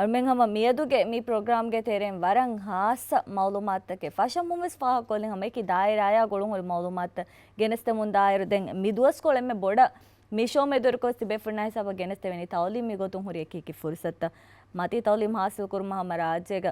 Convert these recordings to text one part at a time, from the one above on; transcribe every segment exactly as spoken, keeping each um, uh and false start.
އަޅުމެން ހަމަ މިއަދުގެ މި ޕްރޮގްރާމްގެ ތެރެއިން ވަރަށް ހާއްސަ މައުލޫމާތުތަކެއް ފަށަމުން ވެސް ފާހަގަކޮށްލިން، ހަމަ އެކި ދާއިރާއާ ގުޅުންހުރި މައުލޫމާތުތައް ގެނެސްދެމުން ދާއިރު. ދެން މި ދުވަސްކޮޅު އެންމެ ބޮޑަށް މި ޝޯ މެދުވެރިކޮށް ތިބޭފުޅުންނާ ހިސާބަށް ގެނެސްދެވެނީ ތައުލީމީ ގޮތުން ހުރި އެކި އެކި ފުރުސަތުތައް. މަތީ ތައުލީމް ހާސިލް ކުރުމަށް ހަމަ ރާއްޖޭގަ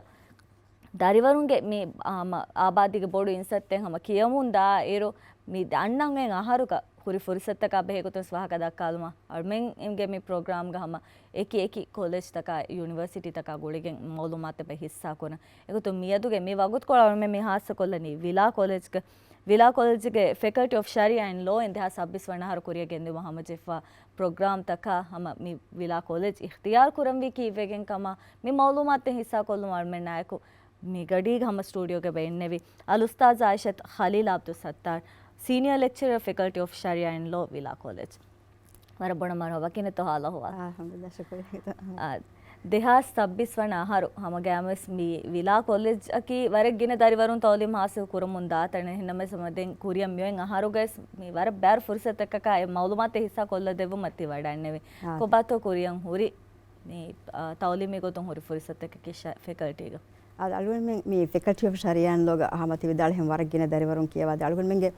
ދަރިވަރުންގެ މި، އާ، މަ-، އާބާދީގެ ބޮޑު އިންސައްތެއް ހަމަ ކިޔަމުން ދާ އިރު، މި އަންނަން އޮތް އަހަރުގަ ހުރި ފުރުސަތަކާ ބެހޭ ގޮތުން ވެސް ވާހަކަ ދައްކާލުމަށް އަޅުމެންގެ މި ޕްރޮގްރާމްގަ ހަމަ އެކި އެކި ކޮލެޖްތަކާ، ޔުނިވަރސިޓީތަކާ ގުޅިގެން މައުލޫމާތެއް ހިއްސާ ކުރަން. އެގޮތުން މިއަދުގެ މި ވަގުތުކޮޅަށް އަޅުމެން މި ހާއްސަކޮށްލަނީ ވިލާ ކޮލެޖްގެ، ވިލާ ކޮލެޖްގެ ފެކަލްޓީ އޮފް ޝަރީއާ އެންޑް ލޯ އިން ދެހާސް ސައްބީސް ވަނަ އަހަރު ކުރިއަށް ގެންދިއުމަށް ހަމަޖެހިފަ ޕްރޮގްރާމްތަކާ ހަމަ މި ވިލާ ކޮލެޖް އިޚްތިޔާރު ކުރަންވީ ކީއްވެގެން ކަމަށް މި މައުލޫމާތުތައް ހިއްސާކޮށްލުމަށް އަޅުމެންނާއެކު މި ގަޑީގަ ހަމަ ސްޓޫޑިއޯގަ އިންނެވި އަލްއުސްތާޛް އާއިޝަތު ޚަލީލް އަބްދުއްސައްތާރު، ސީނިއަރ ލެކްޗަރަރ، ފެކަލްޓީ އޮފް ޝަރީއާ އެންޑް ލޯ، ވިލާ ކޮލެޖް. ވަރަށް ބޮޑަށް މަރުޙަބާ. ކިހިނެއްތޯ ހާލު އަޙްވާލު؟ އަލްޙަމްދުލިއްލާހް، ޝުކުރިއްޔާ. އާ، ދެހާސް ސައްބީސް ވަނަ އަހަރު ހަމަގައިމުވެސް މި ވިލާ ކޮލެޖަކީ ވަރަށް ގިނަ ދަރިވަރުން ތައުލީމް ހާސިލް ކުރަމުން ދާ ތަނެއް. އެހެންނަމަވެސް ހަމަ ދެން ކުރިއަށް މިއޮތް އަހަރުގަވެސް މި ވަރަށް ބައިވަރު ފުރުސަތަކަކާ އެ މައުލޫމާތެއް ހިއްސާ ކޮށްލަދެއްވުމަށް ތި ވަޑައިންނެވި. އާ، ކޮބާތޯ ކުރިއަށް ހުރި މި، އާ، ތައުލީމީ ގޮތުން ހުރި ފުރުސަތަކަކީ ޝަ-، ފެކަލްޓީގަ؟ އާދެ، އަޅުގަނޑުމެން މި ފެކަލްޓީ އޮފް ޝަރީއާ އެންޑް ލޯގަ ހަމަ ތި ވިދާޅުވިހެން ވަރަށް ގިނަ ދަރިވަރުން ކިޔަވާދޭ. އަޅުގަނޑުމެންގެ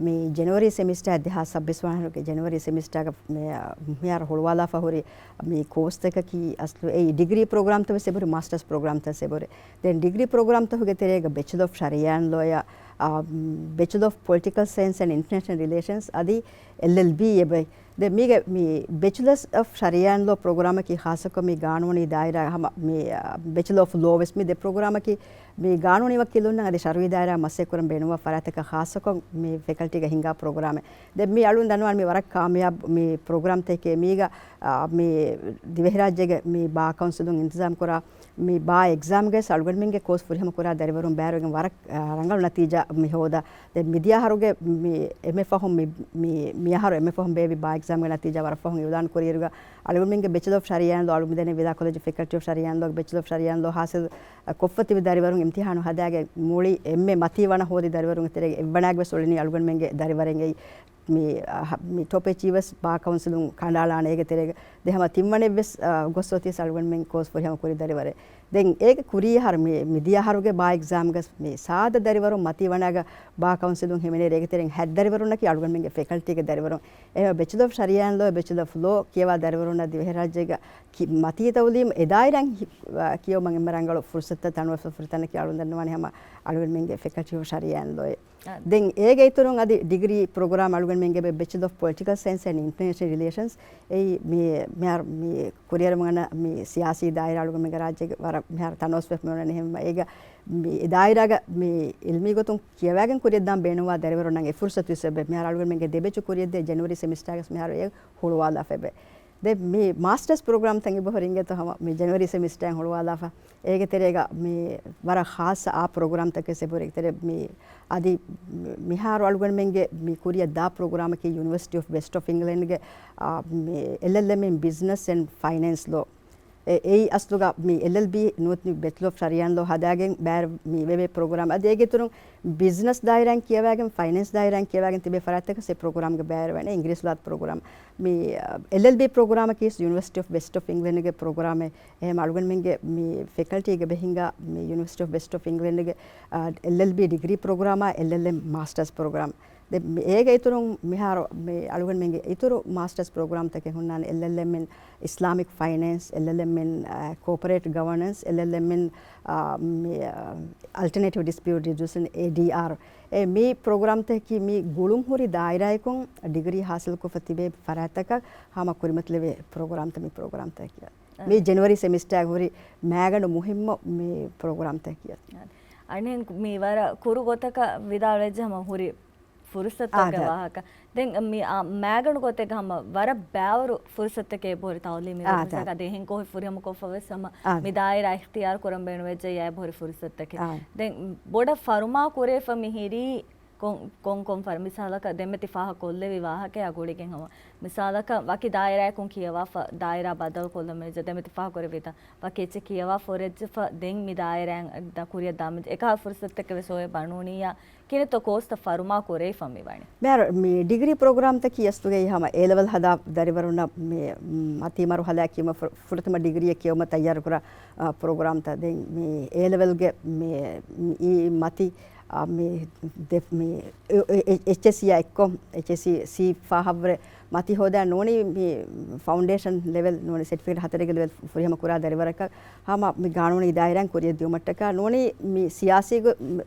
މި ޖެނުއަރީ ސެމިސްޓާ، ދެހާސް ސައްބީސް ވަނަ އަހަރުގެ ޖެނުއަރީ ސެމިސްޓާގަ މި، މިހާރު ހުޅުވާލާފަ ހުރި މި ކޯސްތަކަކީ އަސްލު އެއީ ޑިގްރީ ޕްރޮގްރާމްތައް ވެސް އެބަހުރި، މާސްޓަރސް ޕްރޮގްރާމްތައް ވެސް އެބަހުރި. ދެން ޑިގްރީ ޕްރޮގްރާމްތަހުގެ ތެރޭގަ ބެޗަލަ އޮފް ޝަރީއާ އެންޑް ލޯއާ، އާ، ބެޗަލަ އޮފް ޕޮލިޓިކަލް ސައިންސް އެންޑް އިންޓަރނޭޝަނަލް ރިލޭޝަންސް އަދި އެލްއެލްބީ އެބައި. ދެން މީގެ މި ބެޗަލަސް އޮފް ޝަރީއާ އެންޑް ލޯ ޕްރޮގްރާމަކީ ޚާއްޞަކޮށް މި ގާނޫނީ ދާއިރާ ހަމަ މި، އާ، ބެޗަލަ އޮފް ލޯ ވެސް މި ދެ ޕްރޮގްރާމަކީ މި ގާނޫނީ ވަކީލުންނަށް އަދި ޝަރުއީ ދާއިރާ މަސައްކަތްކުރަން ބޭނުންވާ ފަރާތަކަށް ޚާއްޞަކޮށް މި ފެކަލްޓީގަ ހިންގާ ޕްރޮގްރާމެއް. ދެން މި އަޅުން ދަންނަވާން މި ވަރަށް ކާމިޔާބު މި ޕްރޮގްރާމްތަކެއް މީގަ، އާ، މި ދިވެހިރާއްޖޭގެ މި ބާ ކައުންސިލުން އިންތިޒާމް ކުރާ މި ބާ އެގްޒާމްގައި އަޅުގަނޑުމެންގެ ކޯސް ފުރިހަމަ ކުރާ ދަރިވަރުން ބައިވެރިވެގެން ވަރަށް، އާ، ރަނގަޅު ނަތީޖާ މި ހޯދާ. ދެން މިދިޔަ އަހަރުގެ މި އެންމެ ފަހުން މި، މި، މި އަހަރު އެންމެ ފަހުން ބޭއްވި ބާ އެގްޒާމްގެ ނަތީޖާ ވަރަށް ފަހުން އިއުލާން ކުރިއިރުގަ އަޅުގަނޑުމެންގެ ބެޗަލަ އޮފް ޝަރީއާ އެންޑް ލޯ، އަޅުގަނޑު މިދަނީ ވިލާ ކޮލެޖް ފެކަލްޓީ އޮފް ޝަރީއާ އެންޑް ލޯގެ ބެޗަލަ އޮފް ޝަރީއާ އެންޑް ލޯ ކޮށްފަ ތިބި ދަރިވަރުން އިމްތިހާނު ހަދާގެން މުޅި އެންމެ މަތީ ވަނަ ހޯދި ދަރިވަރުންގެ ތެރޭގަ އެއްވަނައިގެ ވެސް އުޅެނީ އަޅުގަނޑުމެންގެ ދަރިވަރެއް. އެއީ މި، އަ، ހަ-، މި ޓޮޕް އެޗީވަރސް ބާ ކައުންސިލުން ކަނޑައަޅާނެ. އޭގެ ތެރޭގަ ދެން ހަމަ ތިންވަނައެއްވެސް، އަ، ގޮސް އޮތީސް އަޅުގަނޑުމެން ކޯސް ފުރިހަމަ ކުރި ދަރިވަރެއް. ދެން އޭގެ ކުރީ އަހަރު މި، މިދިޔަ އަހަރުގެ ބާ އެގްޒާމްގަ މި ސާދަ ދަރިވަރުން މަތީ ވަނައިގަ ބާ ކައުންސިލުން ހިމެނޭ. އޭގެ ތެރެއިން ހަތް ދަރިވަރުންނަކީ އަޅުގަނޑުމެންގެ ފެކަލްޓީގެ ދަރިވަރުން. އެހެން ބެޗަލަ އޮފް ޝަރީއާ އެންޑް ލޯ، ބެޗަލަ އޮފް ލޯ ކިޔަވާ ދަރިވަރުންނަށް ދިވެހިރާއްޖޭގަ ކި-، މަތީ ތައުލީމް އެ ދާއިރާއިން ހި-، އަ، ކިޔެވުމަށް އެންމެ ރަނގަޅު ފުރުސަތުތައް ތަނަވަސް ފުރިތަނަކީ އަޅުގަނޑު ދަންނަވާނެ ހަމަ އަޅުގަނޑުމެންގެ ފެކަލްޓީ އޮފް ޝަރީއާ އެންޑް ލޯއެއް. އާ. ދެން އޭގެ އިތުރުން އަދި ޑިގްރީ ޕްރޮގްރާމް އަޅުގަނޑުމެންގެ ބެ-، ބެޗަލަ އޮފް ޕޮލިޓިކަލް ސައިންސް އެންޑް އިންޓަރނޭޝަނަލް ރިލޭޝަންސް އެއީ މި-، މިހާރު މި ކުރިއަރަމުން އަންނަ މި ސިޔާސީ ދާއިރާ އަޅުގަނޑުމެންގެ ރާއްޖޭގެ ވަރަށް މިހާރު ތަނަވަސްވެފަ މިއުޅެނީ. އެހެންވީމަ އޭގަ މި އެ ދާއިރާގަ މި އިލްމީ ގޮތުން ކިޔަވާގެން ކުރިއަށްދާން ބޭނުންވާ ދަރިވަރުންނަށް އެ ފުރުސަތު ވެސް އެބަ މިހާރު އަޅުގަނޑުމެންގެ ދެ ބެޗު ކުރިއަށްދޭ ޖެނުއަރީ ސެމިސްޓާގަސް މިހާރު އެ ހުޅުވާލާފަ އެބަ. ދެން މި މާސްޓަރސް ޕްރޮގްރާމްތައް އެބަހުރި އިނގޭތޯ ހަމަ މި ޖެނުއަރީ ސެމިސްޓާއިން ހުޅުވާލާފަ. އޭގެ ތެރޭގަ މި ވަރަށް ޚާއްޞަ އާ ޕްރޮގްރާމްތަކެއް އެބަހުރި. އޭގެ ތެރޭ މި އަދި މިހާރު އަޅުގަނޑުމެންގެ މި ކުރިއަށް ދާ ޕްރޮގްރާމަކީ ޔުނިވަރސިޓީ އޮފް ވެސްޓް އޮފް އިންގްލެންޑްގެ، އާ، މި އެލްއެލްއެމް އިން ބިޒްނަސް އެންޑް ފައިނޭންސް ލޯ. އެ-، އެއީ އަސްލުގަ މި އެލްއެލްބީ ނުވަތަ މި ބެޗަލަ އޮފް ޝަރީއާ އެންޑް ލޯ ހަދާގެން ބައިވެރި މި ވެވޭ ޕްރޮގްރާމް. އަދި އޭގެ އިތުރުން ބިޒްނަސް ދާއިރާއިން ކިޔަވާގެން، ފައިނޭންސް ދާއިރާއިން ކިޔަވާގެން ތިބޭ ފަރާތްތަކަށް އެ ޕްރޮގްރާމްގަ ބައިވެރިވާނެ އިނގިރޭސި ލުޣާތު ޕްރޮގްރާމް. މި، އަ، އެލްއެލްބީ ޕްރޮގްރާމަކީ ޔުނިވަރސިޓީ އޮފް ވެސްޓް އޮފް އިންގްލެންޑްގެ ޕްރޮގްރާމެއް. އެހެން އަޅުގަނޑުމެންގެ މި ފެކަލްޓީގެ ބެހިނގާ މި ޔުނިވަރސިޓީ އޮފް ވެސްޓް އޮފް އިންގްލެންޑްގެ، އަ، އެލްއެލްބީ ޑިގްރީ ޕްރޮގްރާމާ އެލްއެލްއެމް މާސްޓަރސް ޕްރޮގްރާމް. ދެ-، މި-، އޭގެ އިތުރުން މިހާރު މި އަޅުގަނޑުމެންގެ އިތުރު މާސްޓަރސް ޕްރޮގްރާމްތަކެއް ހުންނާނެ، އެލްއެލްއެމް އިން އިސްލާމިކް ފައިނޭންސް، އެލްއެލްއެމް އިން، އަ، ކޯޕަރޭޓް ގަވަނަންސް، އެލްއެލްއެމް އިން، އަ، މި، އަ، އަލްޓަނޭޓިވް ޑިސްޕިއުޓް ރިޒޮލުޝަން، އޭޑީއާރް. އެ މި ޕްރޮގްރާމްތަކަކީ މި ގުޅުންހުރި ދާއިރާއަކުން ޑިގްރީ ހާސިލްކޮށްފަ ތިބޭ ފަރާތްތަކަށް ހަމަ ކުރިމަތިލެވޭ ޕްރޮގްރާމްތައް މި ޕްރޮގްރާމްތަކަކީ. މި ޖެނުއަރީ ސެމިސްޓާގަ ހުރި މައިގަނޑު މުހިއްމު މި ޕްރޮގްރާމްތަކަކީ. އަނެއް މި ވަރަށް ކުރު ގޮތަކަށް ވިދާޅުވެއްޖެ ހަމަ ހުރި ފުރުސަތުގެ ވާހަކަ. ދެން މި، އާ، މައިގަނޑު ގޮތެއްގަ ހަމަ ވަރަށް ބައިވަރު ފުރުސަތެކޭ ބޮހެ ތައުލީމީ ގޮތުގަ ދެހެން ކޮށް ފުރިހަމަކޮށްފަ ވެސް ހަމަ މި ދާއިރާ އިޚްތިޔާރު ކުރަން ބޭނުންވެއްޖެ އެބަހުރި ފުރުސަތެކޭ. ދެން ބޮޑަށް ފަރުމާ ކުރެފަ މި ހިރީ ކޮން ކޮން ކޮން ފަރ މިސާލަކަށް ދެމެތި ފާހަ ކޮށްލެވި ވާހަކަޔާ ގުޅިގެން ހަމަ މިސާލަކަށް ވަކި ދާއިރާއަކުން ކިޔަވާފަ ދާއިރާ ބަދަލު ކޮށްލަމޭ ދެމެތި ފާހަ ކުރެވިތަ ވަކި އެއްޗެއް ކިޔަވާ ފޮރެއްޖެފަ ދެން މި ދާއިރާއިން ކުރިއަށް ދާމެ އެކާ ފުރުސަތެއް ވެސް އޮވޭ ބަނޫނިއްޔާ ކިނެތޯ ކޯސްތައް ފަރުމާ ކުރެވިފަ މިވަނީ. މިހާރު މި ޑިގްރީ ޕްރޮގްރާމްތަކީ އަސްލުގައި ހަމަ އޭ ލެވެލް ހަދާ ދަރިވަރުންނަށް މި މަތީ މަރުހަލާ ކިޔުމަށް ފުރަ- ފުރަތަމަ ޑިގްރީއެއް ކިޔުމަށް ތައްޔާރުކުރާ ޕްރޮގްރާމްތައް. ދެން މި އޭ ލެވެލްގެ މި އީ މަތި މި ދެ- މި އެ- އެ- އެޗްއެސްސީއާ އެއްކޮށް އެޗްއެސްސީ ސީ ފާހަށްވުރެ މަތި ހޯދާ ނޫނީ މި ފައުންޑޭޝަން ލެވެލް ނޫނީ ސެޓްފިކެޓް ހަތަރެއްގެ ލެވެލް ފުރިހަމަ ކުރާ ދަރިވަރަކަށް ހަމަ މި ގާނޫނީ ދާއިރާއިން ކުރިއަށް ދިއުމަށްޓަކާ ނޫނީ މި ސިޔާސީ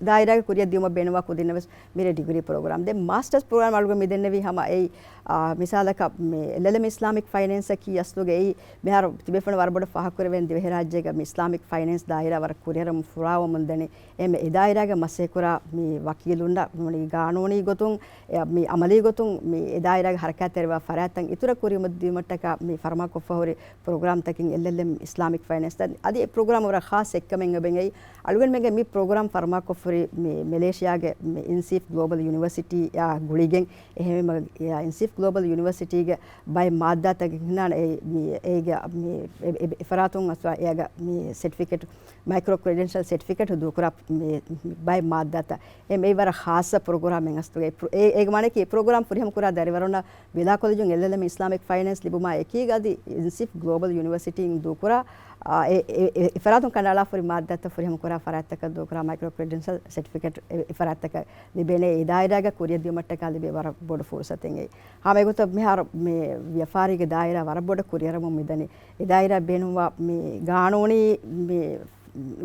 ދާއިރާގެ ކުރިއަށް ދިއުމަށް ބޭނުންވާ ކުދިންނަށް ވެސް މިރޭ ޑިގްރީ ޕްރޮގްރާމް. ދެން މާސްޓަރސް ޕްރޮގްރާމް އަޅުގަނޑު މި ދެންނެވީ ހަމަ އެއީ، އާ، މިސާލަކަށް މި އެލްއެލްއެމް އިސްލާމިކް ފައިނޭންސަކީ އަސްލުގައި މިހާރު ތިބޭފުޅުން ވަރަށް ބޮޑަށް ފާހަގަކުރެވޭނެ ދިވެހިރާއްޖޭގަ މި އިސްލާމިކް ފައިނޭންސް ދާއިރާ ވަރަށް ކުރިއަރަމުން ފުރާވަމުންދަނީ. އެމެ އެ ދާއިރާގެ މަސައްކަތްކުރާ މި ވަކީލުންނަށް ނޫނީ ގާނޫނީ ގޮތުން، އެ، މި އަމަލީ ގޮތުން މި އެ ދާއިރާގެ ހަރަކާތްތެރިވާ ފަރާތްތައް އިތުރަށް ކުރިއަށް ދިއުމަށްޓަކާ މި ފަރުމާކޮށްފަ ހުރި ޕްރޮގްރާމްތަކެއް އެލްއެލްއެމް އިސްލާމިކް ފައިނޭންސް. އަދި އެ ޕްރޮގްރާމް ވަރަށް ޚާއްޞަ އެއްކަމެއް އެބައި އަޅުގަނޑުމެންގެ މި ޕްރޮގްރާމް ފަރުމާކޮށްފަހުރި މި މެލޭޝިޔާގެ މި އިންސީފް ގްލޯބަލް ޔުނިވަރސިޓީއާ ގުޅިގެން އެހެންވީމަ އިންސީފް ގްލޯބަލް ޔުނިވަރސިޓީގެ ބައެއް މާއްދާތަކެއް ހިންނާނެ. އެ މި އޭގެ މި އެ- އެ- އެފަރާތުން އަސްވާ އޭގެ މި ސެޓްފިކެޓް މައިކްރޯ ކްރެޑެންޝަލް ސެޓްފިކެޓް ދޫކުރާ މި ބައެއް މާއްދާތައް. އެ މި ވަރަށް ޚާއްޞަ ޕްރޮގްރާމެއް އަސްލުގައި. ޕްރޮ- އޭ- އޭގެ މާނައަކީ ޕްރޮގްރާމް ފުރިހަމަ ކުރާ ދަރިވަރުންނަށް ވިލާ ކޮލެޖުން އެލްއެލްއެމް އިސްލާމިކް ފައިނޭންސް ލިބުމާ އެކީގަ އަދި އިންސީފް ގްލޯބަލް ޔުނިވަރސިޓީން ދޫކުރާ، އާ، އެ- އެ- އެ- އެފަރާތުން ކަނޑައަޅާފަހުރި މާއްދާތައް ފުރިހަމަ ކުރާ ފަރާތްތަކަށް ދޫކުރާ މައިކްރޯ ކްރެޑެންޝަލް ސެޓްފިކެޓް އެ- އެފަރާތްތަކަށް ލިބޭނެ. އެ ދާއިރާގަ ކުރިއަށް ދިއުމަށްޓަކާ ލިބޭ ވަރަށް ބޮޑު ފުރުސަތެއް އެއީ. ހަމަ އެގޮތަށް މިހާރު މި ވިޔަފާރީގެ ދާއިރާ ވަރަށް ބޮޑަށް ކުރިއަރަމުން މިދަނީ. އެ ދާއިރާ ބޭނުންވާ މި ގާނޫނީ މި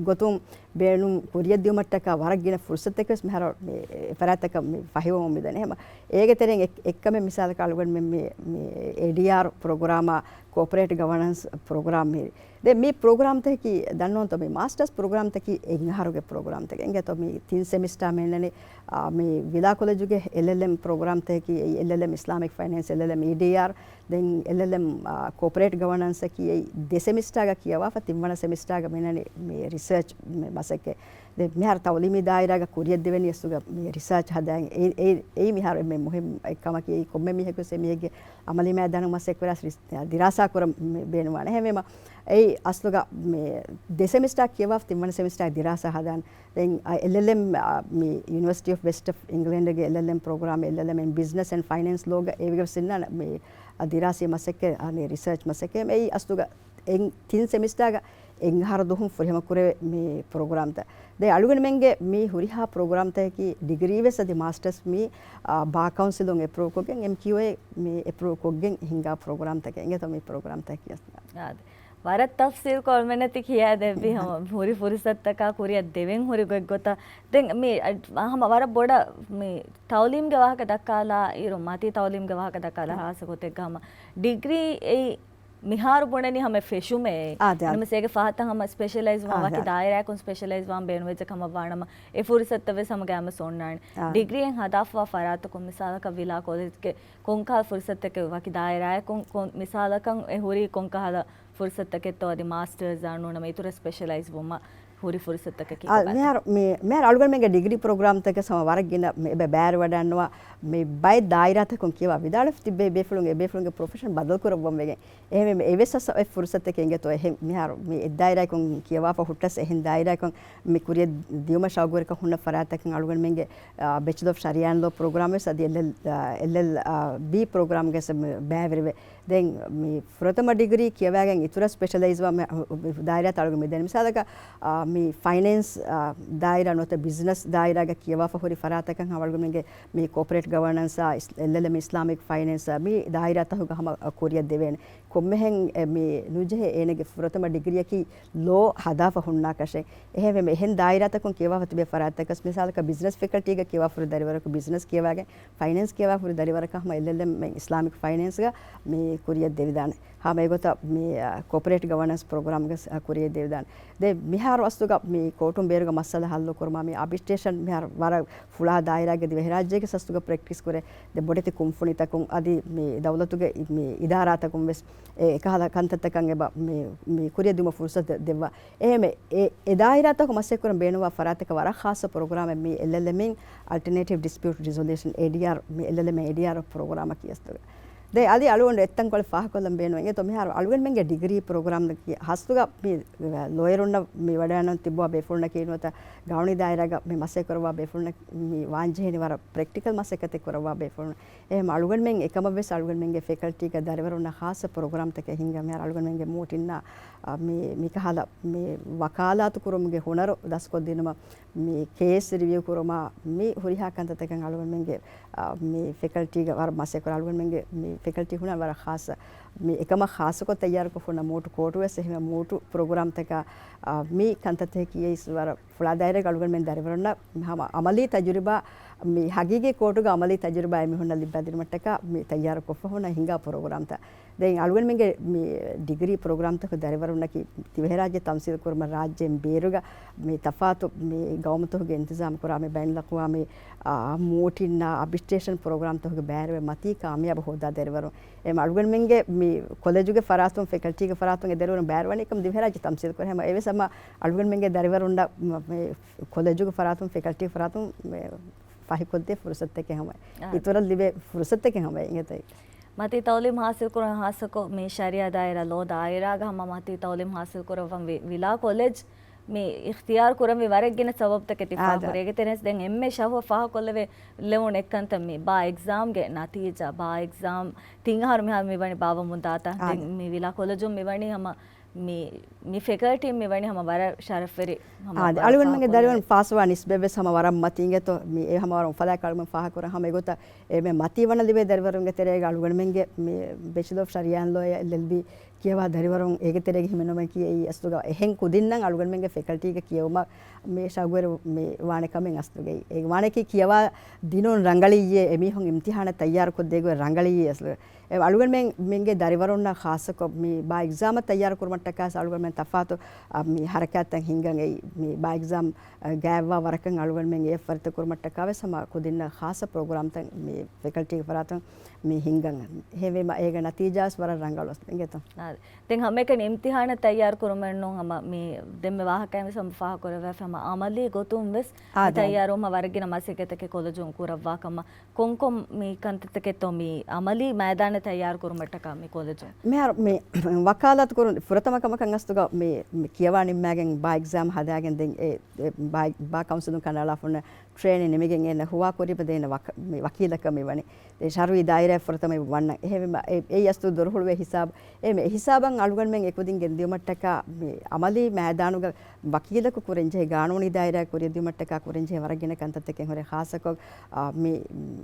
ގޮތުން ބޭނުން ކުރިއަށް ދިއުމަށްޓަކާ ވަރަށް ގިނަ ފުރުސަތެއް ވެސް މިހާރު މި އެފަރާތްތަކަށް މި ފަހިވަމުން މިދަނީ. ހަމަ އޭގެ ތެރެއިން އެއް- އެއްކަމެއް މިސާލަކަށް އަޅުގަނޑުމެން މި، މި އޭޑީއާރް ޕްރޮގްރާމާ ކޯޕަރޭޓް ގަވަނަންސް ޕްރޮގްރާމް މި ދެ މި ޕްރޮގްރާމްތަކަކީ ދަންނަވަންތޯ މި މާސްޓަރސް ޕްރޮގްރާމްތަކީ އެއް އަހަރުގެ ޕްރޮގްރާމްތަކެއް އިނގޭތޯ މި ތިން ސެމިސްޓާ މިންނަނީ. އާ، މި ވިލާ ކޮލެޖުގެ އެލްއެލްއެމް ޕްރޮގްރާމްތަކަކީ އެއީ އެލްއެލްއެމް އިސްލާމިކް ފައިނޭންސް އެލްއެލްއެމް އީޑީއާރް. ދެން އެލްއެލްއެމް، އާ، ކޯޕަރޭޓް ގަވަނަންސަކީ އެއީ ދެ ސެމިސްޓާގަ ކިޔަވާފަ ތިންވަނަ ސެމިސްޓާގަ މިންނަނީ މި ރިސާޗް މި މަސައްކަތް. ދެ މިހާރު ތައުލީމީ ދާއިރާގަ ކުރިއަށް ދެވެނީ އަސްލުގަ މި ރިސާޗް ހަދާ އެ- އެ- އެއީ މިހާރު އެންމެ މުހިއްމު އެއް ކަމަކީ އެއީ ކޮންމެ މީހަކު ވެސް އެމީހެއްގެ އަމަލީ މައިދާނު މަސައްކަތް ކުރާ ދިރާސާ ކުރަން ބޭނުންވާނެ. އެހެންވީމަ އެއީ އަސްލުގަ މި ދެ ސެމިސްޓާ ކިޔަވާފަ ތިންވަނަ ސެމިސްޓާ ދިރާސާ ހަދާނެ. ދެން އެލްއެލްއެމް، މި ޔުނިވަރސިޓީ އޮފް ވެސްޓް އޮފް އިންގްލެންޑްގެ އެލްއެލްއެމް ޕްރޮގްރާމް އެލްއެލްއެމް އިން ބިޒްނަސް އެންޑް ފައިނޭންސް ލޯގަ އޭގަ ވެސް އިންނާނެ މި ދިރާސީ މަސައްކަތް ރިސާޗް މަސައްކަތް. އެއީ އަސްލުގަ އެ ތިން ސެމިސްޓާގަ އެއް އަހަރު ދުވަހުން ފުރިހަމަ ކުރެވޭ މި ޕްރޮގްރާމްތައް. ދެ އަޅުގަނޑުމެންގެ މި ހުރިހާ ޕްރޮގްރާމްތަކަކީ ޑިގްރީ ވެސް އަދި މާސްޓަރސް މި، އާ، ބާ ކައުންސިލުން އެޕްރޫވް ކޮށްގެން އެމްކިއުއޭ މި އެޕްރޫވް ކޮށްގެން ހިންގާ ޕްރޮގްރާމްތަކެއް އިނގޭތޯ މި ޕްރޮގްރާމްތަކަކީ. އާދެ. ވަރަށް ތަފްސީލް ކޮށް އެންމެންނަށް ތި ކިޔާދެއްވި ހަމަ ހުރި ފުރުސަތުތަކާ ކުރިއަށް ދެވެން ހުރި ގޮތްގޮތަށް. ދެން މި އަ- ހަމަ ވަރަށް ބޮޑަށް މި ތައުލީމްގެ ވާހަކަ ދައްކާލާ އިރު، މަތީ ތައުލީމްގެ ވާހަކަ ދައްކާލާ ހާއްސަ ގޮތެއްގަ ހަމަ ޑިގްރީ އެއީ މިހާރު ބުނަނީ ހަމަ ފެށުމޭ. އާދެ، އާދެ. ނަމަސް އޭގެ ފަހަތަށް ހަމަ ސްޕެޝަލައިޒް ވާން ވަކި ދާއިރާއަކުން ސްޕެޝަލައިޒް ވާން ބޭނުންވެއްޖެ ކަމަށް ވާނަމަ، އެ ފުރުސަތުތައް ވެސް ހަމަ ގައިމުވެސް އޮންނާނެ. އާދެ. ޑިގްރީއެއް ހަދާފަވާ ފަރާތަކުން މިސާލަކަށް ވިލާ ކޮލެޖްގެ ކޮންކަހަލަ ފުރުސަތުތަކެއް ވަކި ދާއިރާއަކުން ކޮން މިސާލަކަށް އެ ހުރީ ކޮންކަހަލަ ފުރުސަތުތަކެއްތޯ އަދި މާސްޓަރސް އާ ނޫނަމަ އިތުރަށް ސްޕެޝަލައިޒް ވުމަށް ހުރި ފުރުސަތުތަކަކީ އާ، ކޮބާތޯ؟ މިހާރު، މި-، މިހާރު އަޅުގަނޑުމެންގެ ޑިގްރީ ޕްރޮގްރާމްތަކެއް ހަމަ ވަރަށް ގިނަ މި އެބަ ބައިވެރިވަޑައިގަންނަވާ މި ބައެއް ދާއިރާތަކުން ކިޔަވާ ވިދާޅުވެފަ ތިއްބެވި ބޭފުޅުން އެ ބޭފުޅުންގެ ޕްރޮފެޝަން ބަދަލު ކުރައްވަން ވެގެން. އެހެންވެ، އެވެސް އަސް އެ ފުރުސަތެކޭ އިނގޭތޯ. އެހެން މިހާރު މި އެއް ދާއިރާއަކުން ކިޔަވާފަ ހުއްޓަސް އެހެން ދާއިރާއަކުން މި ކުރިއަށް ދިޔުމަށް ޝައުގުވެރިކަން ހުންނަ ފަރާތްތަކުން އަޅުގަނޑުމެންގެ، އާ، ބެޗުލަ އޮފް ޝަރިއާ އެންޑް ލޯ ޕްރޮގްރާމް ވެސް އަދި އެލްއެލް، އާ، އެލްއެލް، އާ، ބީ ޕްރޮގްރާމްގެ ވެސް މި ބައިވެރިވޭ. ދެން މި ފުރަތަމަ ޑިގްރީ ކިޔަވައިގެން އިތުރަށް ސްޕެޝަލައިޒް ވާ މި-، ދާއިރާތައް އަޅުގަނޑު މި ދެން. މިސާލަކަށް، އާ، މި ފައިނޭންސް، އާ، ދާއިރާ ނުވަތަ ބިޒްނަސް ދާއިރާގަ ކިޔަވާފަ ހުރި ފަރާތަކަށް އަޅުގަނޑުމެންގެ މި ކޯޕަރޭޓް ގަވަނަންސް، އާ، އިސް-، އެލްއެލްއެމް އިސްލާމިކް ފައިނޭންސް، އާ، މި ދާއިރާތަކުގަ ހަމަ ކުރިއަށް ދެވޭނެ. ކޮންމެހެން އެ މި ނުޖެހޭ އޭނަގެ ފުރަތަމަ ޑިގްރީއަކީ ލޯ ހަދާފަ ހުންނާކަށެއް. އެހެންވެ، އެހެން ދާއިރާތަކުން ކިޔަވާފަ ތިބޭ ފަރާތްތަކަސް، މިސާލަކަށް ބިޒްނަސް ފެކަލްޓީގަ ކިޔަވާފަ ހުރި ދަރިވަރަކު ބިޒްނަސް ކިޔަވާގެން، ފައިނޭންސް ކިޔަވާފަ ހުރި ދަރިވަރަކަށް ހަމަ އެލްއެލްއެމް އިސްލާމިކް ފައިނޭންސްގަ މި ކުރިއަށް ދެވިދާނެ. ހަމަ އެގޮތަށް މި، އާ، ކޯޕަރޭޓް ގަވަނަންސް ޕްރޮގްރާމްގެ ސް-، އާ، ކުރިއަށް ދެވިދާނެ. ދެން މިހާރު އަސްލުގަ މި ކޯޓުން ބޭރުގަ މައްސަލަ ހައްލު ކުރުމާ، މި އާބިޓްރޭޝަން މިހާރު ވަރަށް ފުޅާ ދާއިރާގެ ދިވެހިރާއްޖޭގެ ސަސްތުގަ ޕްރެކްޓިސް ކުރޭ. ދެން ބޮޑެތި ކުންފުނިތަކުން އަދި މި ދައުލަތުގެ މި އިދާރާތަކުން ވެސް އެ އެކަހަލަ ކަންތައްތަކަށް އެބަ މި، މި ކުރިއަށް ދިއުމަށް ފުރުސަތު ދެއްވާ. އެހެންވެ، އެ، އެ ދާއިރާތަކު މަސައްކަތް ކުރަން ބޭނުންވާ ފަރާތަކަށް ވަރަށް ޚާއްޞަ ޕްރޮގްރާމެއް މި އެލްއެލްއެމް، އަލްޓަރނޭޓިވް ޑިސްޕިއުޓް ރިޒޮލިއުޝަން، އޭޑީއާރް، މި އެލްއެލްއެމް އޭޑީއާރް ޕްރޮގްރާމަކީ އަސްލުގަ. ދެން އަދި އަޅުގަނޑު އެއްތަންކޮޅެއް ފާހަގަކޮށްލަން ބޭނުން އެނގޭތޯ، މިހާރު އަޅުގަނޑުމެންގެ ޑިގްރީ ޕްރޮގްރާމް ހަސްތުގަ މި ލޯޔަރުންނަށް މި ވަޑައިގަންނަން ތިއްބަވާ ބޭފުޅުންނަކީ ނުވަތަ ގައުނީ ދާއިރާގަ މި މަސައްކަތް ކުރައްވާ ބޭފުޅުންނަށް މި ވާންޖެހޭނީ ވަރަށް ޕްރެކްޓިކަލް މަސައްކަތެއް ކުރައްވާ ބޭފުޅުން. އެހެން އަޅުގަނޑުމެން އެކަމަށް ވެސް އަޅުގަނޑުމެންގެ ފެކަލްޓީގަ ދަރިވަރުންނަށް ޚާއްޞަ ޕްރޮގްރާމްތަކެއް ހިންގަން މިހާރު އަޅުގަނޑުމެންގެ މޯޓިންނާ، އާ، މި، މިކަހަލަ މި ވަކާލާތު ކުރުމުގެ ހުނަރު ދަސްކޮށްދިނުމަށް، މި ކޭސް ރިވިއު ކުރުމާ، މި ހުރިހާ ކަންތައްތަކަށް އަޅުގަނޑުމެންގެ، އާ، މި ފެކަލްޓީގަ ވަރަށް މަސައްކަތް ކުރާ އަޅުގަނޑުމެންގެ މި ފެކަލްޓީ ހުނަރު ވަރަށް ޚާއްޞަ. މި އެކަމަށް ޚާއްޞަކޮށް ތައްޔާރުކޮށް ހުންނަ މޫޓު ކޯޓު ވެސް އެހެން މޫޓު ޕްރޮގްރާމްތަކާ، އާ، މި ކަންތައްތަކަކީ އެއީ ވަރަށް ފުޅާ ދާއިރާގަ އަޅުގަނޑުމެން ދަރިވަރުންނަށް ހަމަ އަމަލީ ތަޖުރިބާ، މި ހަގީގީ ކޯޓުގެ އަމަލީ ތަޖުރިބާ އެމީހުންނަށް ލިއްބައިދިނުމަށްޓަކާ މި ތައްޔާރުކޮށްފަ ހުންނަ ހިނގާ ޕްރޮގްރާމްތައް. ދެން އަޅުގަނޑުމެންގެ މި ޑިގްރީ ޕްރޮގްރާމްތަކުގެ ދަރިވަރުންނަކީ ދިވެހިރާއްޖެ ތަމްސީލް ކުރުމަށް ރާއްޖޭން ބޭރުގަ މި ތަފާތު މި ގައުމުތަކުގެ އިންތިޒާމް ކުރާ މި ބައިނަލްއަޤްވާމީ، އާ، މޫޓިންނާ އާބިޓްރޭޝަން ޕްރޮގްރާމްތަކުގެ ބައިވެރިވެ މަތީ ކާމިޔާބު ހޯދާ ދަރިވަރުން. އެ އަޅުގަނޑުމެންގެ މި ކޮލެޖުގެ ފަރާތުން، ފެކަލްޓީގެ ފަރާތުން އެ ދަރިވަރުން ބައިވެރިވަނީ އެކަމް ދިވެހިރާއްޖެ ތަމްސީލް ކުރޭ. ހަމަ އެވެސް ހަމަ އަޅުގަނޑުމެންގެ ދަރިވަރުންނަށް މަ-، މި ކޮލެޖުގެ ފަރާތުން، ފެކަލްޓީގެ ފަރާތުން މި ފަހިކޮށްދޭ ފުރުސަތުތަކެއް ހަމަ، އާ، އިތުރަށް ލިބޭ ފުރުސަތުތަކެއް ހަމަ އިނގޭތޯ. މަތީ ތައުލީމް ހާސިލް ކުރަން ހާއްސަކޮށް މި ޝަރީއާ ދާއިރާ ލޯ ދާއިރާގަ ހަމަ މަތީ ތައުލީމް ހާސިލް ކުރައްވަން ވި-، ވިލާ ކޮލެޖް މި އިޚްތިޔާރު ކުރަންވީ ވަރަށް ގިނަ ސަބަބުތަކެއް ތި އާދެ. ފާހަގަކުރޭ. އޭގެ ތެރޭސް ދެން އެންމެ ޝަހުވަ ފާހަގަކޮށްލެވޭ ލެވުނު އެއްކަންތައް މި ބާ އެގްޒާމްގެ ނަތީޖާ، ބާ އެގްޒާމް ތިން އަހަރު މިހާރު މި ވަނީ ބާވަމުން ދާތާ. ދެން އާދެ. މި ވިލާ ކޮލެޖުން މި ވަނީ ހަމަ މި، މި ފެކަލްޓީން މި ވަނީ ހަމަ ވަރަށް ޝަރަފްވެރި ހަމަ އާދެ. ވަރަށް އަޅުގަނޑުމެންގެ ފާހަގަކޮށްލެވޭ. ދަރިވަރުން ފާސްވާ ނިސްބަތްވެސް ހަމަ ވަރަށް މަތީ އިނގޭތޯ. މި އެ ހަމަ ވަރަށް އުފަލާއެކު އަޅުގަނޑު ފާހަގަކުރަން ހަމަ އެގޮތަށް އެ މި މަތީ ވަނަ ލިބޭ ދަރިވަރުންގެ ތެރޭގަ އަޅުގަނޑުމެންގެ މި ބެޗުލަރ އޮފް ޝަރީއާ އެންޑް ލޯ، އެލްއެލްބީ ކިޔަވާ ދަރިވަރުން އޭގެ ތެރޭގަ ހިމެނުމަކީ އެއީ އަސްލުގަ އެހެން ކުދިންނަށް އަޅުގަނޑުމެންގެ ފެކަލްޓީގަ ކިޔެވުމަށް މި ޝައުގުވެރި މި ވާނެ ކަމެއް އަސްލުގައި. އެ ވާނެކީ ކިޔަވާ ދިނުން ރަނގަޅިއްޔޭ، އެމީހުން އިމްތިހާނަށް ތައްޔާރުކޮށްދޭ ގޮތް ރަނގަޅިއްޔޭ އަސްލު. އެ އަޅުގަނޑުމެންގެ ދަރިވަރުންނަށް ޚާއްޞަކޮށް މި ބާ އެގްޒާމަށް ތައްޔާރު ކުރުމަށްޓަކާ އަޅުގަނޑުމެން ތަފާތު، އަ، މި ހަރަކާތްތައް ހިންގަން އެއީ. މި ބާ އެގްޒާމް، އަ، ގާތްވާ ވަރަކަށް އަޅުގަނޑުމެން އެއަށް ފަރިތަ ކުރުމަށްޓަކާ ވެސް ހަމަ ކުދިންނަށް ޚާއްޞަ ޕްރޮގްރާމްތައް މި ފެކަލްޓީގެ ފަރާތުން މި ހިންގަން. އެހެންވީމަ އޭގެ ނަތީޖާ ވެސް ވަރަށް ރަނގަޅު އިނގޭތޯ. އާ، ދެން ހަމައެކަނި އިމްތިހާނަށް ތައްޔާރު ކުރުމެއް ނޫން ހަމަ މި ދެންމެ ވާހަކައިން ވެސް ހަމަ ފާހަގަކުރެވޭ ހަމަ އަމަލީ ގޮތުން ވެސް މި އާދެ. ތައްޔާރުވުމަށް ވަރަށް ގިނަ މަސައްކަތްތަކެއް ކޮލެޖުން ކުރައްވާ ކަމަށް. ކޮންކޮން މި ކަންތައްތަކެއްތޯ މި އަމަލީ މައިދާނަށް ތައްޔާރު ކުރުމަށްޓަކާ މި ކޮލެޖުން؟ މިހާރު މި ވަކާލާތު ކުރުން ފުރަތަމަ ކަމަކަށް އަސްލުގަ މި، މި ކިޔަވާ ނިންމާގެން ބާ އެގްޒާމް ހަދާގެން ދެން އެ، އެ ބާ، ބާ ކައުންސިލުން ކަނޑައަޅާފަ ހުންނަ ޓްރޭނިން ނިމިގެން އޭނަ ހުވާކުރީމަ ދޭން ވަކ-، މި ވަކީލަކަށް މި ވަނީ. އެ ޝަރުއީ ދާއިރާ ފުރަތަމަ ވަންނަ. އެހެންވީމަ އެ، އެއީ އަސްލު ދޮރު ހުޅުވޭ ހިސާބު. އެ މި ހިސާބަށް އަޅުގަނޑުމެން އެކުދިން ގެންދިޔުމަށްޓަކާ މި އަމަލީ މައިދާނުގަ ވަކީލަކު ކުރަންޖެހޭ ގާނޫނީ ދާއިރާ ކުރިއަށް ދިޔުމަށްޓަކާ ކުރަންޖެހޭ ވަރަށް ގިނަ ކަންތައްތަކެއް ހުރޭ. ޚާއްޞަކޮށް، އާ، މި،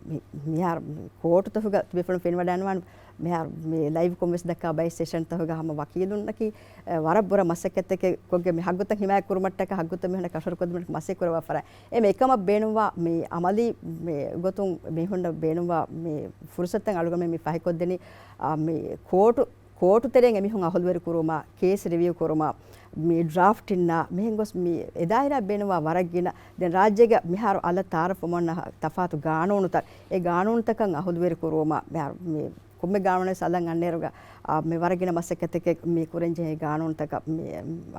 މި، މިހާރު ކޯޓުތަކުގަ ތިބޭފުޅުން ފެނިވަޑައިގަންނަވާނެ. މިހާރު މި ލައިވްކޮށް ވެސް ދައްކާ ބައެއް ސެޝަންތަކުގަ ހަމަ ވަކީލުންނަކީ، އެ، ވަރަށް ބުރަ މަސައްކަތްތަކެއް ކޮށްގެން މި ހައްގުތައް ހިމާޔަތް ކުރުމަށްޓަކާ ހައްގުތައް މީހުންނަށް ކަށަވަރު ކޮށްދިނުމަށް މަސައްކަތް ކުރައްވާފަ. އެ މި އެކަމަށް ބޭނުންވާ މި އަމަލީ މި ގޮތުން މީހުންނަށް ބޭނުންވާ މި ފުރުސަތުތައް އަޅުގަނޑުމެން މި ފަހިކޮށްދެނީ، އާ، މި ކޯޓު ކޯޓު ތެރެއިން އެމީހުން އަހުލުވެރި ކުރުމާ، ކޭސް ރިވިއު ކުރުމާ، މި ޑްރާފްޓް އިންނާ، މިހެން ގޮސް މި އެ ދާއިރާ ބޭނުންވާ ވަރަށް ގިނަ. ދެން ރާއްޖޭގަ މިހާރު އަލަށް ތައާރަފްވަމުންނަ ތަފާތު ގާނޫނުތައް، އެ ގާނޫނުތަކަށް އަހުލުވެރި ކުރުވުމާ، މިހާރު މި ކޮންމެ ގާނޫނެއް އަލަށް އަންނައިރުގަ، އާ، މި ވަރަށް ގިނަ މަސައްކަތްތަކެއް މި ކުރަންޖެހޭ ގާނޫނުތަކަށް މި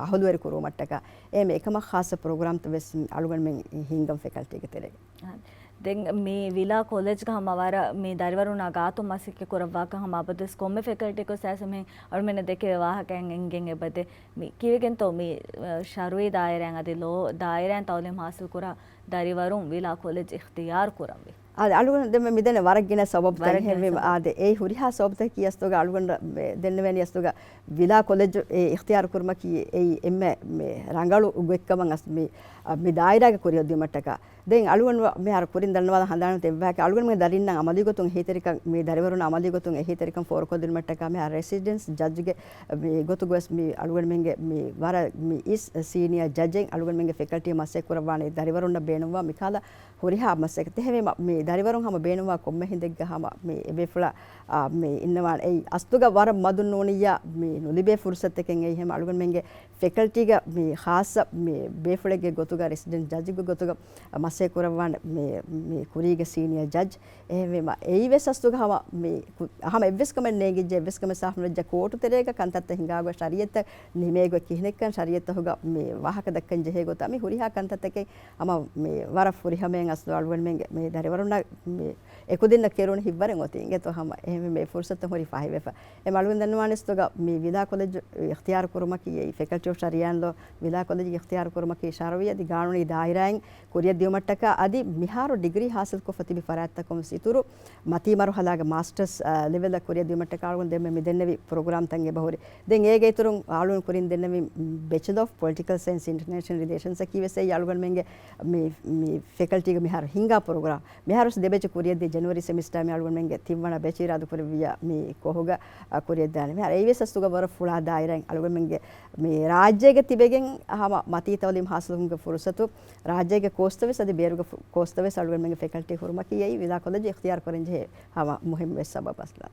އަހުލުވެރި ކުރުވުމަށްޓަކާ، އެ މި އެކަމަށް ޚާއްޞަ ޕްރޮގްރާމްތައް ވެސް އަޅުގަނޑުމެން ހިންގަން ފެކަލްޓީގެ ތެރޭގަ. ދެން މި ވިލާ ކޮލެޖްގަ ހަމަ ވަރަށް މި ދަރިވަރުންނާ ގާތުން މަސައްކަތް ކުރައްވާކަން ހަމަ އަބަދުވެސް ކޮންމެ ފެކަލްޓީއަކު ސައިސަމެހެން އަޅުމެންނަށް ދެކެވޭ ވާހަކައިން އެނގެން އެބަދޭ. މި ކީއްވެގެންތޯ މި، އަ، ޝަރުއީ ދާއިރާއިން އަދި ލޯ ދާއިރާއިން ތައުލީމް ހާސިލް ކުރާ ދަރިވަރުން ވިލާ ކޮލެޖް އިޚްތިޔާރު ކުރަންވީ؟ އާދެ، އަޅުގަނޑު ދެން މި ދެން ވަރަށް ގިނަ ސަބަބުތައް ވަރަށް ގިނަ ހެންވީމަ، ސަބަބު. އާދެ، އެ ހުރިހާ ސަބަބުތަކީ އަސްލުގަ އަޅުގަނޑަށް މެ-، ދެންނެވޭނީ އަސްލުގަ ވިލާ ކޮލެޖް އެ އިޚްތިޔާރު ކުރުމަކީ އެއީ އެންމެ މެ ރަނގަޅު ގޮތްކަމަށް އަސް މި، އަ، މި ދާއިރާގެ ކުރިއަށް ދިޔުމަށްޓަކާ. ދެން އަޅުގަނޑު މިހާރު ކުރިން ދަންނަވާލަން ހަނދާން ތެއްވާކަށް އަޅުގަނޑުމެން ދަރިންނަށް އަމަލީ ގޮތުން އެހީތެރިކަން، މި ދަރިވަރުން އަމަލީ ގޮތުން އެހީތެރިކަން ފޯރުކޮށްދިނުމަށްޓަކާ މިހާރު ރެސިޑެންސް ޖަޖްގެ މި ގޮތުގަވެސް މި އަޅުގަނޑުމެންގެ މި ވަރަށް މި އިސް ސީނިއާ ޖަޖެއް އަޅުގަނޑުމެންގެ ފެކަލްޓީ މަސައްކަތް ކުރައްވާނެ ދަރިވަރުންނަށް ބޭނުންވާ މިކަހަލަ ހުރިހާ މަސައްކަތެއް. އެހެންވީމަ މި ދަރިވަރުން ހަމަ ބޭނުންވާ ކޮންމެ ހިނދެއްގަ ހަމަ މި އެބޭފުޅާ، އާ، މި އިންނަވާނެ. އެއީ އަސްލުގަ ވަރަށް މަދުން ނޫނިއްޔާ މި ނުލިބޭ ފުރުސަތެކެއް. އެއީ ހަމަ އަޅުގަނޑުމެންގެ ފެކަލްޓީގަ މި ޚާއްޞަ މި ބޭފުޅެއްގެ ގޮތުގަ، ރެސިޑެންޓް ޖަޖެއްގެ ގޮތުގަ މަސައްކަތް ކުރައްވާނެ މި، މި ކުރީގެ ސީނިއަރ ޖަޖް. އެހެންވީމަ، އެއީ ވެސް އަސްލުގަ ހަމަ މި ކު-، ހަމަ އެއްވެސް ކަމެއް ނޭނގިއްޖެ، އެއްވެސް ކަމެއް ސާފުނުވެއްޖެ، ކޯޓު ތެރޭގަ ކަންތައްތައް ހިނގާގޮތް ޝަރީއަތްތައް ނިމޭގޮތް ކިހިނެއްކަން ޝަރީއަތްތަކުގަ މި ވާހަކަ ދައްކަން ޖެހޭ ގޮތަށް މި ހުރިހާ ކަންތައްތަކެއް ހަމަ މި ވަރަށް ފުރިހަމައިން އަސްލު އަޅުގަނޑުމެންގެ މި ދަރިވަރުންނަށް މި އެކުދިންނަށް ކެރުނު ހިތްވަރެއް އޮތީ އިނގޭތޯ ހަމަ. އެހެންވެ މި ފުރުސަތު ހުރީ ފަހިވެފަ. އެ އަޅުގަނޑު ދަންނަވާނެ އަސްލުގަ މި ވިލާ ކޮލެޖު އިޚްތިޔާރު ކުރުމަކީ އެއީ ފެކަލްޓީ އޮފް ޝަރީއާއިން ލޯ ވިލާ ކޮލެޖުގެ އިޚްތިޔާރު ކުރުމަކީ ޝަރުއީ އަދި ގާނޫނީ ދާއިރާއިން ކުރިއަށް ދިއުމަށްޓަކާ އަދި މިހާރު ޑިގްރީ ހާސިލްކޮށްފަ ތިބި ފަރާތްތަކުން ވެސް އިތުރު މަތީ މަރުހަލާގެ މާސްޓަރސް، އާ، ލެވެލްއަށް ކުރިއަށް ދިއުމަށްޓަކާ އަޅުގަނޑު ދެންމެ މި ދެންނެވި ޕްރޮގްރާމްތައް އެބަހުރި. ދެން އޭގެ އިތުރުން އަޅުގަނޑު ކުރިން ދެންނެވި ބެޗެލަ އޮފް ޕޮލިޓިކަލް ސައިންސް އިންޓަރނޭޝަނަލް ރިލޭޝަންސް އަކީ ވެސް އެއީ އަޅުގަނޑުމެންގެ މި، މި ފެކަލްޓީގެ މިހާރު ހިންގާ ޕްރޮގްރާމް. މިހާރު ވެސް ދެ ބެޗެއް ކުރިއަށްދިޔަ ޖެނުއަރީ ސެމިސްޓާ މި އަޅުގަނޑުމެންގެ ތިންވަނަ ބެޗް އިރާދަކުރެއްވިއްޔާ މި ކޯހުގަ، އަ، ކުރިއަށްދާނެ. މިހާރު އެއީ ވެސް އަސްލުގަ ވަރަށް ފުޅާ ދާއިރާއިން އަޅުގަނޑުމެންގެ މި ރާއްޖޭގަ ތިބެގެން ހަމަ މަތީ ތައުލީމް ހާސިލުކުރުމުގެ ފުރުސަތު ރާއްޖޭގެ ކޯސްތައް ވެސް އަދި ބޭރުގެ ފު-، ކޯސްތައް ވެސް އަޅުގަނޑުމެންގެ ފެކަލްޓީ ހުރުމަކީ އެއީ ވިލާ ކޮލެޖު އިޚްތިޔާރު ކުރަންޖެހޭ ހަމަ މުހިންމު ވެސް ސަބަބު އަސްލު.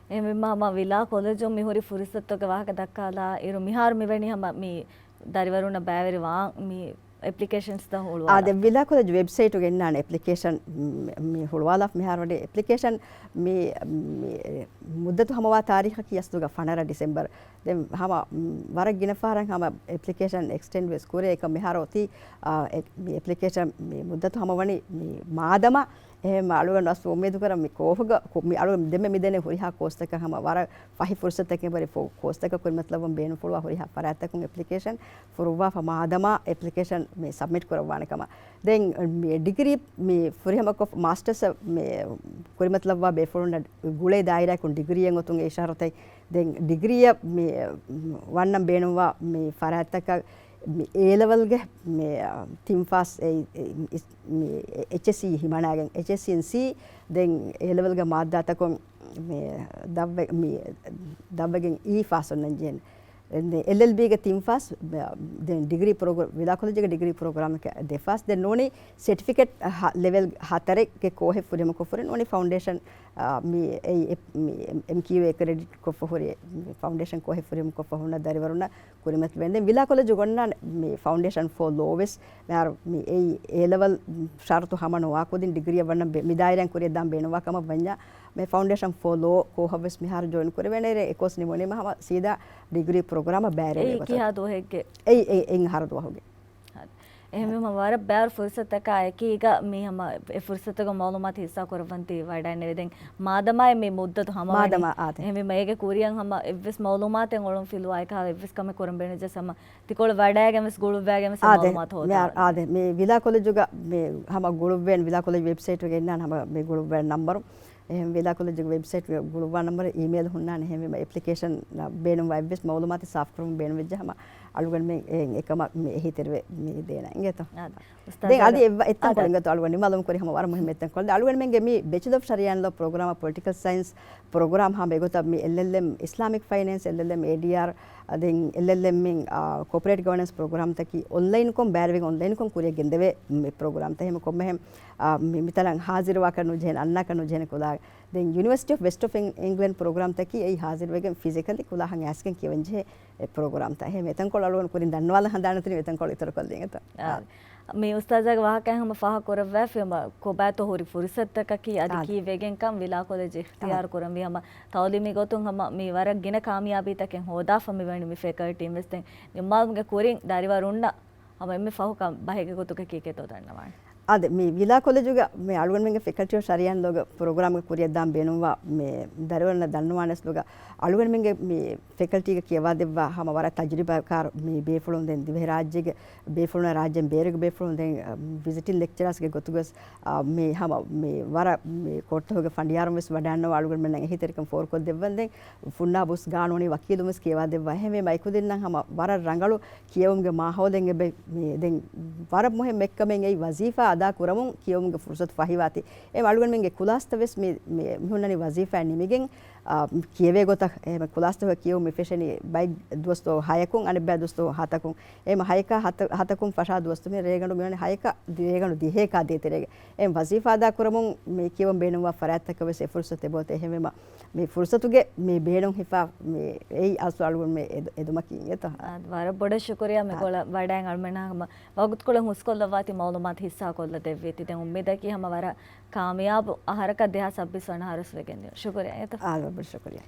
އެހެންވީމަ ހަމަ ވިލާ ކޮލެޖުން މި ހުރި ފުރުސަތުގެ ވާހަކަ ދައްކާލާ އިރު މިހާރު މިވެނި ހަމަ މި ދަރިވަރުންނަށް ބައިވެރިވާން މި އެޕްލިކޭޝަންސްތައް ހުޅުވާލާ. އާދެ، ވިލާ ކޮލެޖް ވެބްސައިޓުގަ އިންނާނެ އެޕްލިކޭޝަން މި، މި ހުޅުވާލާފަ މިހާރު ވަނީ އެޕްލިކޭޝަން މި، މި މުއްދަތު ހަމަވާ ތާރީޚަކީ އަސްލުގަ ފަނަރަ ޑިސެމްބަރު. ދެން ހަމަ ވަރަށް ގިނަ ފަހަރަށް ހަމަ އެޕްލިކޭޝަން އެކްސްޓެންޑް ވެސް ކުރޭ. އެކަމް މިހާރު އޮތީ، އާ، އެ-، މި އެޕްލިކޭޝަން މި މުއްދަތު ހަމަވަނީ މި މާދަމާ. އެހެން އަޅުގަނޑު އަސްލު އުއްމީދު ކުރަން މި ކޯހުގަ ކު-، މި އަޅުގަނޑު ދެންމެ މި ދެނެ ހުރިހާ ކޯސްތަކަށް ހަމަ ވަރަށް ފަހި ފުރުސަތަކެއް ވަރި ފު-، ކޯސްތަކަށް ކުރިމަތިލައްވަން ބޭނުންފުޅުވާ ހުރިހާ ފަރާތްތަކުން އެޕްލިކޭޝަން ފުރުއްވާފަ މާދަމާ އެޕްލިކޭޝަން މި ސަބްމިޓް ކުރައްވާނެ ކަމަށް. ދެން މި ޑިގްރީ މި ފުރިހަމަކޮށް މާސްޓަރސް މި ކުރިމަތިލައްވާ ބޭފުޅުންނަށް ގުޅޭ ދާއިރާއަކުން ޑިގްރީއެއް އޮތުން އެ ޝަރުތައް. ދެން ޑިގްރީއަށް މި ވަންނަން ބޭނުންވާ މި ފަރާތްތަކަށް މި އޭލެވެލްގެ މި ތިން ފާސް އެ-، އެ-، މި އެޗްއެސްސީ ހިމަނާގެން އެޗްއެސްސީ އިން ސީ، ދެން އޭލެވެލްގެ މާއްދާތަކުން މި ދަށްވެ-، މި ދަށްވެގެން އީ ފާސް އޮންނަން ޖެހޭނެ. ދެން އެލްއެލްބީގެ ތިން ފާސް، ދެން ޑިގްރީ ޕްރޮގްރ-، ވިލާ ކޮލެޖުގެ ޑިގްރީ ޕްރޮގްރާމަކަށް ދެ ފާސް. ދެން ނޫނީ ސެޓްފިކެޓް ހަ-، ލެވެލް ހަތަރެއްގެ ކޯހެއް ފުރިހަމަކޮށްފަ ހުރި ނޫނީ ފައުންޑޭޝަން، އާ، މި އެ-، އެ-، މި އެމް-، އެމްކިއު އެކްރެޑިޓް ކޮށްފަ ހުރި ފައުންޑޭޝަން ކޯހެއް ފުރިހަމަކޮށްފަ ހުންނަ ދަރިވަރުންނަށް ކުރިމަތިވެން. ދެން ވިލާ ކޮލެޖު އޮންނާނެ މި ފައުންޑޭޝަން ފޯ ލޯ ވެސް. މިހާރު މި އެއީ އޭލެވެލް ޝަރުތު ހަމަ ނުވާ ކުދިން ޑިގްރީއަށް ވަންނަ ބެ-، މި ދާއިރާއިން ކުރިއަށް ދާން ބޭނުންވާ ކަމަށް ވަންޏާ، މި ފައުންޑޭޝަން ފޯ ލޯ ކޯހަށް ވެސް މިހާރު ޖޮއިން ކުރެވޭނެ އެކޯސް ނިމުނީމަ ހަމަ ސީދާ ޑިގްރީ ޕްރޮގްރާމަށް ބައިވެރިވޭ އެއީ ގޮތަށް. ކިހާ ދުވަހެއްގެ؟ އެއީ އެ-، އެއް އަހަރު ދުވަހުގެ. އެހެންވީމަ ވަރަށް ބައިވަރު ފުރުސަތަކާ އެކީގަ މި ހަމަ އެ ފުރުސަތުގެ މައުލޫމާތު ހިއްސާ ކުރައްވަން ތި ވަޑައިންނެވި. ދެން މާދަމާ މި މުއްދަތު ހަމަވަނީ. މާދަމާ، އާދެ. އެހެންވީމަ އޭގެ ކުރިއަށް ހަމަ އެއްވެސް މައުލޫމާތެއް އޮޅުން ފިލުވާ އެކަހަލަ އެއްވެސް ކަމެއް ކުރަން ބޭނުންޖެސް ހަމަ ތިކޮޅު ވަޑައިގެން ވެސް ގުޅުއްވައިގެން ވެސް އާދެ، މައުލޫމާތު މި އާ-، ހޯދާނެ. އާދެ، މި ވިލާ ކޮލެޖުގަ މި ހަމަ ގުޅުއްވޭން، ވިލާ ކޮލެޖް ވެބްސައިޓުގަ އިންނާނެ ހަމަ މި ގުޅުއްވޭން ނަންބަރު. އެހެން ވިލާ ކޮލެޖުގެ ވެބްސައިޓްގެ ގުޅުއްވާ ނަންބަރު، އީމެއިލް ހުންނާނެ. އެހެންވީމަ އެޕްލިކޭޝަން ބޭނުންވާ އެއްވެސް މައުލޫމާތެއް ސާފުކުރުމަށް ބޭނުންވެއްޖެ ހަމަ އަޅުގަނޑުމެން އެ-، އެކަމަށް މި އެހީތެރިވެ މި ދޭނަ އިނގޭތޯ؟ އާދެ. އުސްތާޒާ، ދެން އަދި އެއްވަ-، އެއްތަން އާދެ. ކޮޅުން ގަތު އަޅުގަނޑު ނިމާލުމުން ކުރި ހަމަ ވަރަށް މުހިއްމު އެއްތަން ކޮޅު. އަޅުގަނޑުމެންގެ މި ބެޗެލަ އޮފް ޝަރީއާ އިން ލޯ ޕްރޮގްރާމަށް ޕޮލިޓިކަލް ސައިންސް ޕްރޮގްރާމް ހަމަ އެގޮތަށް މި އެލްއެލްއެމް އިސްލާމިކް ފައިނޭންސް، އެލްއެލްއެމް އޭޑީއާރް، ދެން އެލްއެލްއެމް އިން، އާ، ކޯޕަރޭޓް ގަވަނަންސް ޕްރޮގްރާމްތަކީ އޮންލައިންކޮށް ބައިވެރިވެ އޮންލައިންކޮށް ކުރިއަށް ގެންދެވޭ މި ޕްރޮގްރާމްތައް. އެހެން ކޮންމެހެން، އާ، މި-، މިތަނަށް ހާޒިރުވާކަށް ނުޖެހޭނެ، އަންނާކަށް ނުޖެހޭނެ ކުލާ. ދެން ޔުނިވަރސިޓީ އޮފް ވެސްޓް އޮފް އިން-، އިންގްލެންޑް ޕްރޮގްރާމްތަކީ އެއީ ހާޒިރުވެގެން ފިޒިކަލީ ކުލާހަށް އައިސްގެން ކިޔަވަން ޖެހޭ އެ ޕްރޮގްރާމްތައް. އެހެން އެތަންކޮޅު އަޅުގަނޑު ކުރިން ދަންނަވާލަން ހަނދާން އަތުން އެތަންކޮޅު އިތުރުކޮށްލިން އެތަ؟ އާ. މި އުސްތާޒާގެ ވާހަކައިން ހަމަ ފާހަގަ ކުރައްވައިފި ހަމަ ކޮބާތޯ ހުރި ފުރުސަތުތަކަކީ އަދި އާ. ކީއްވެގެންކަން ވިލާ ކޮލެޖް އިޚްތިޔާރު އާ. ކުރަންވީ ހަމަ ތައުލީމީ ގޮތުން ހަމަ މި ވަރަށް ގިނަ ކާމިޔާބީތަކެއް ހޯދާފަ މިވަނީ މި ފެކަލްޓީން ވެސް. ދެން ނިންމާލުމުގެ ކުރިން ދަރިވަރުންނަށް ހަމަ އެންމެ ފަހު ކަން ބަހެއްގެ ގޮތުގަ ކީކޭތޯ ދަންނަވާނެ؟ އާދެ، މި ވިލާ ކޮލެޖުގަ މި އަޅުގަނޑުމެންގެ ފެކަލްޓީ އޮފް ޝަރީއާ އިން ލޯގެ ޕްރޮގްރާމްގެ ކުރިއަށް ދާން ބޭނުންވާ މި ދަރިވަރުންނަށް ދަންނަވާނެ އަސްލުގަ އަޅުގަނޑުމެންގެ މި ފެކަލްޓީގަ ކިޔަވާދެއްވާ ހަމަ ވަރަށް ތަޖުރިބާކާރު މި ބޭފުޅުން ދެން ދިވެހިރާއްޖޭގެ ބޭފުޅުން ރާއްޖޭން ބޭރުގެ ބޭފުޅުން ދެން، އަ، ވިޒިޓިން ލެކްޗަރާސްގެ ގޮތުގަސް، އަ، މި ހަމަ މި ވަރަށް މި ކޯޓްތަކުގެ ފަނޑިޔާރުން ވެސް ވަޑައިންނަވާ އަޅުގަނޑުމެންނަށް އެހީތެރިކަން ފޯރުކޮށްދެއްވަން ދެން ފުންނާ ބުސް ގާނޫނީ ވަކީލުން ވެސް ކިޔަވާދެއްވާ. އެހެންވީމަ އެކުދިންނަށް ހަމަ ވަރަށް ރަނގަޅު ކިޔެވުމުގެ މާހައުލެއް އެބަ މި ދެން ވަރަށް މުހިންމު އެއްކަމެއް އެއީ ވަޒީފާ އަދާ ކުރަމުން ކިޔެވުމުގެ ފުރުސަތު ފަހިވާތީ. އެ އަޅުގަނޑުމެންގެ ކުލާސްތައް ވެސް މި، މި، މި ހުންނަނީ ވަޒީފާއިން ނިމިގެން އާ، ކިޔެވޭ ގޮތަށް އެހެން ކުލާސްތަކުގެ ކިޔެވުން މި ފެށެނީ ބައެއް ދުވަސްތަކު ހަޔަކުން، އަނެއް ބައި ދުވަސްތަކު ހަތަކުން. އެހެން ހަޔަކާ ހަތަ-، ހަތަކުން ފަށާ ދުވަސްތަކު މި ރޭގަނޑު މިވަނީ ހަޔަކާ ދި-، ރޭގަނޑު ދިހައެކާ ދޭތެރޭގަ. އެހެން ވަޒީފާ އަދާކުރަމުން މި ކިޔެވުން ބޭނުންވާ ފަރާތްތަކަށް ވެސް އެ ފުރުސަތު އެބައޮތޭ. އެހެންވީމަ މި ފުރުސަތުގެ މި ބޭނުން ހިފާ މި އެއީ އަސްލު އަޅުގަނޑުމެން އެދު-، އެދުމަކީ އިނގޭތޯ. އާ، ވަރަށް ބޮޑަށް ޝުކުރިޔާ މި އާ. ކޮޅަށް ވަޑައިގެން އަޅުމެންނާ ހަމަ ވަގުތުކޮޅު ހުސްކޮށްލައްވާތީ މައުލޫމާތު ހިއްސާކޮށްލަ ދެއްވީތީ. ދެން އުއްމީދަކީ ހަމަ ވަރަށް ކާމިޔާބު އަހަރަކަށް ދެހާސް ސައްބީސް ވަނަ އަހަރުވެސް ވެގެންދިޔުން. ޝުކުރިޔާ އިނގޭތޯ. އާ، ވަރަށް ބޮޑަށް ޝުކުރިޔާ.